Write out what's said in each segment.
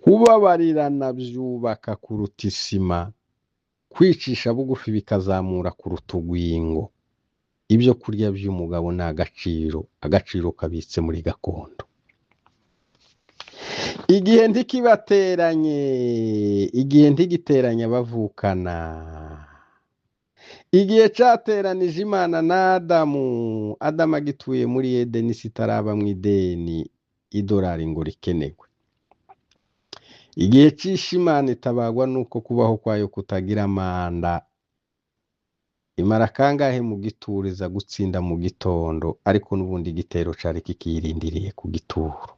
Kubabarirana byubaka kuruta isima, kwicisha bugufi bikazamura kuruta urwingo. Ibyo kurya by'umugabo ni agaciro, agaciro kabitse muri gakondo. Igihe ntikibateranye, igihe ntigiteranye abavukana. Igihe cyateranije Imana na Adamu, Adamu agituye muri Edeni, isi itaraba mu ideni, idolari ngo rikenerwe. Igihe cishe Imana itabagwa nuko kubaho kwayo kutagira manda. Imara kangahe mu gituriza gutsinda mu gitondo, ariko n'ubundi igitero cari kikirindiriye ku gituro.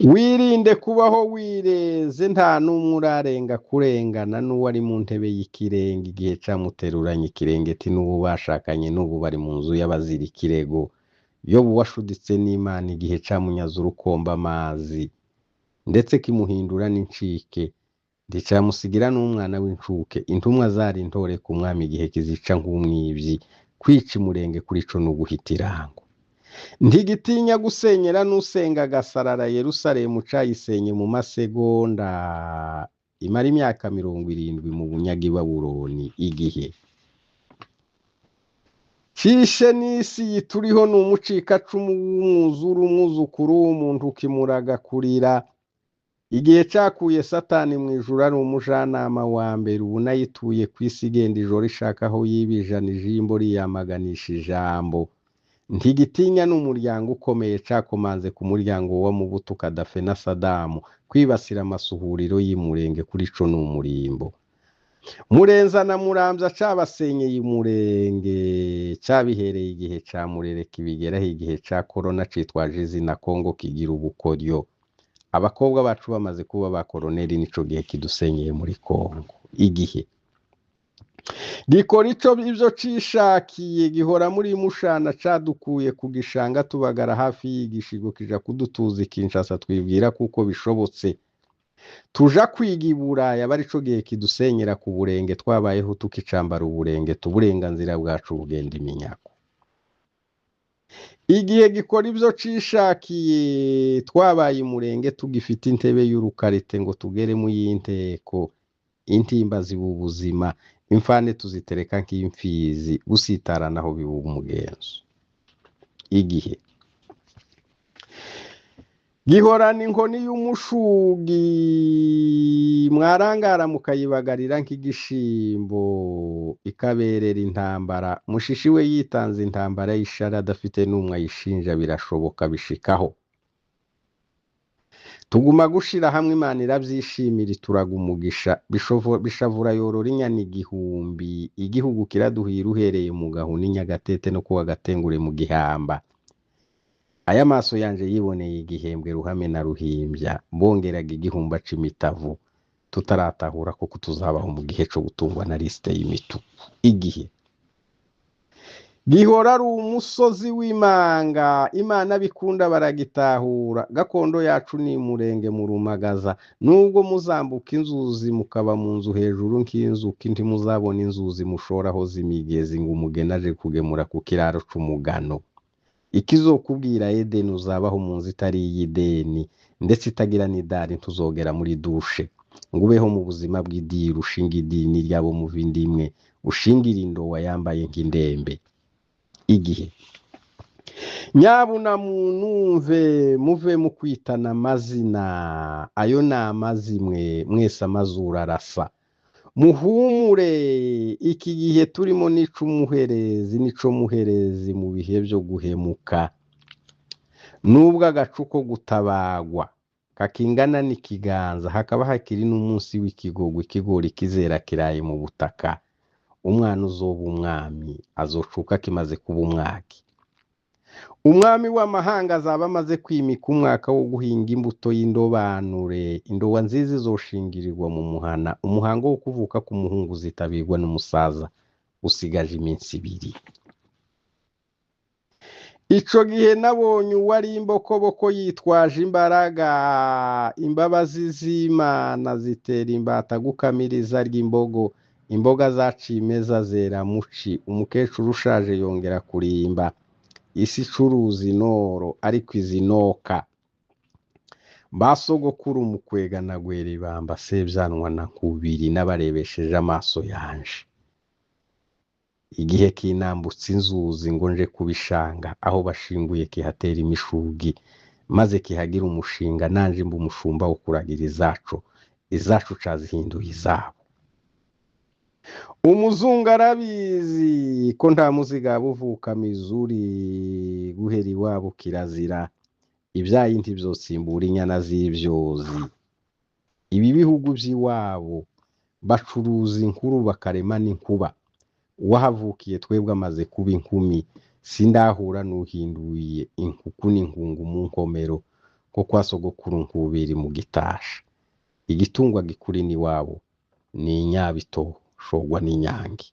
Wirinde kubaho wireze, nta n'umwe urarenga kurengana n'uwari mu ntebe y'ikirenga igihe camuteruranye ikirengeti n'ubu bashakanye n'ubu bari mu nzu y'abazira ikirego. Yobu washuditse n'Imana igihe camunyaze urukombe amazi, ndetse kimuhindura n'incike, nticamusigira n'umwana w'incuke. Intumwa zari intore ku mwami igihe kizica nk'umwibyi, kwica imurenge kuri co ni uguhita irango. Ntigitinya gusenyera n'usenga agasarara, Yerusalemu cayisenye mu masegonda, imara imyaka 70 mu bunyagi Babuloni. Igihe cishe n'isi yituriho ni umucikacumu w'umwuzure, umwuzukuru w'umuntu ukimuraga kurira. Igihe cakuye Satani mu ijuru ari umujanama wa mbere, ubu nayituye ku isi igenda ijoro ishaka aho yibijana ijimbo riyamaganisha ijambo. Ntigitinya n'umuryango ukomeye cakomanze ku muryango wa Mubutu, Kadafe na Sadamu, kwibasira amasuhuriro y'Imurenge kuri co ni umurimbo. Murenza na Muramvya cabasenyeye Imurenge, cabihereye igihe ca Murere kibigeraho igihe ca Korona citwaje izina Kongo kigira ubukoryo. Abakobwa bacu bamaze kuba ba koroneri, nico gihe kidusenyeye muri Kongo. Igihe gikora ico ivyo cishakiye, gihora muri mushana cadukuye ku gishanga tubagara hafi y'igishigo kija kudutuza i Kinshasa, twibwira kuko bishobotse. Tuja kwiga i Buraya aba arico gihe kidusenyera ku burenge, twabayeho tukicambara uburenge, tuburenganzira bwacu bugenda iminyago. Igihe gikora ivyo cishakiye, twabaye imurenge tugifite intebe y'urukarite ngo tugere mu y'inteko. Intimba ziba ubuzima, imfane tuzitereka nk'imfizi, gusitara naho biba umugenzo. Igihe gihorana inkoni y'umushugi, mwarangara mukayibagarira nk'igishimbo, ikaberera intambara. Mushishi we yitanze intambara y'ishari adafite n'umwe ayishinja, birashoboka bishikaho. Tuguma gushira hamwe, Imana iravyishimira ituraga umugisha. Bishavura yorora inyana igihumbi, igihugu kiraduhira uhereye mu Gahuni, Nyagatete no kuwa Gatengure mu Gihamba. Aya maso yanje yiboneye igihembwe Ruhame na Ruhimbya bongeraga igihumba c'imitavu, tutaratahura koko tuzabaho mu gihe co gutungwa na lisite y'imituku. Igihe gihora ari umusozi w'imanga, Imana bikunda baragitahura. Gakondo yacu ni Murenge mu Rumagaza, nubwo muzambuka inzuzi mukaba mu nzu hejuru nk'inzuki, ntimuzabona inzuzi mushoraho z'imigezi ngo umugeni aje kugemura ku kiraro c'umugano. Ikizokubwira Edeni uzabaho mu nzu itari iy'ideni, ndetse itagira n'idari, ntuzogera muri dushe ngo ubeho mu buzima bw'idiri, ushinga idini ryabo muva indimwe, ushingira indowa yambaye nk'indembe. Igihe nyabuna munumve, muve mu kwitana amazina, ayo ni amazimwe, mwese amazuru arasa. Muhumure, iki gihe turimo nico umuherezi, nico muherezi mu bihe byo guhemuka. Nubwo agacu ko gutabagwa kakingana n'ikiganza, hakaba hakiri n'umunsi w'ikigogwe, ikigori kizera kiraye mu butaka. Umwana uzoba umwami azocuka kimaze kuba umwaki. Umwami w'amahanga azaba amaze kwimika umwaka wo guhinga imbuto y'indobanure, indowa nziza izoshingirirwa mu muhana. Umuhango wo kuvuka k'umuhungu uzitabirwa n'umusaza usigaje iminsi 2. Ico gihe nabonye uwari imbokoboko yitwaje imbaraga, imbabazi z'Imana zitera imbata gukamiriza ry'imbogo, imboga zacimeza zera muci, umukecuru ushaje yongera kurimba. Isi icuruza inoro ariko izinoka. Ba sogokuru mu kwega na Gweribamba, Sebyanwa na Nkubiri, n'abarebesheje amaso yanje. Igihe kinambutse inzuzi ngo nje kubishanga, aho bashinguye kihatera imishugi, maze kihagira umushinga, nanje mba umushumba wo kuragira izacu, izacu cazihinduye izabo. Umuzungu arabizi ko nta muzigaba uvuka Mizuri, guhera iwabo kirazira, ibyayi ntibyosimbura inyana z'ibyozi. Ibi bihugu by'iwabo bacuruza inkuru bakarema n'inkuba. Uwahavukiye twebwe amaze kuba inkumi, sindahura n'uhinduye inkuku n'inkungu mu nkomero, ko kwa sogokuru Nkubiri mu Gitasha. Igitungwa gikuri n'iwabo ni inyabito shogwa n'inyange.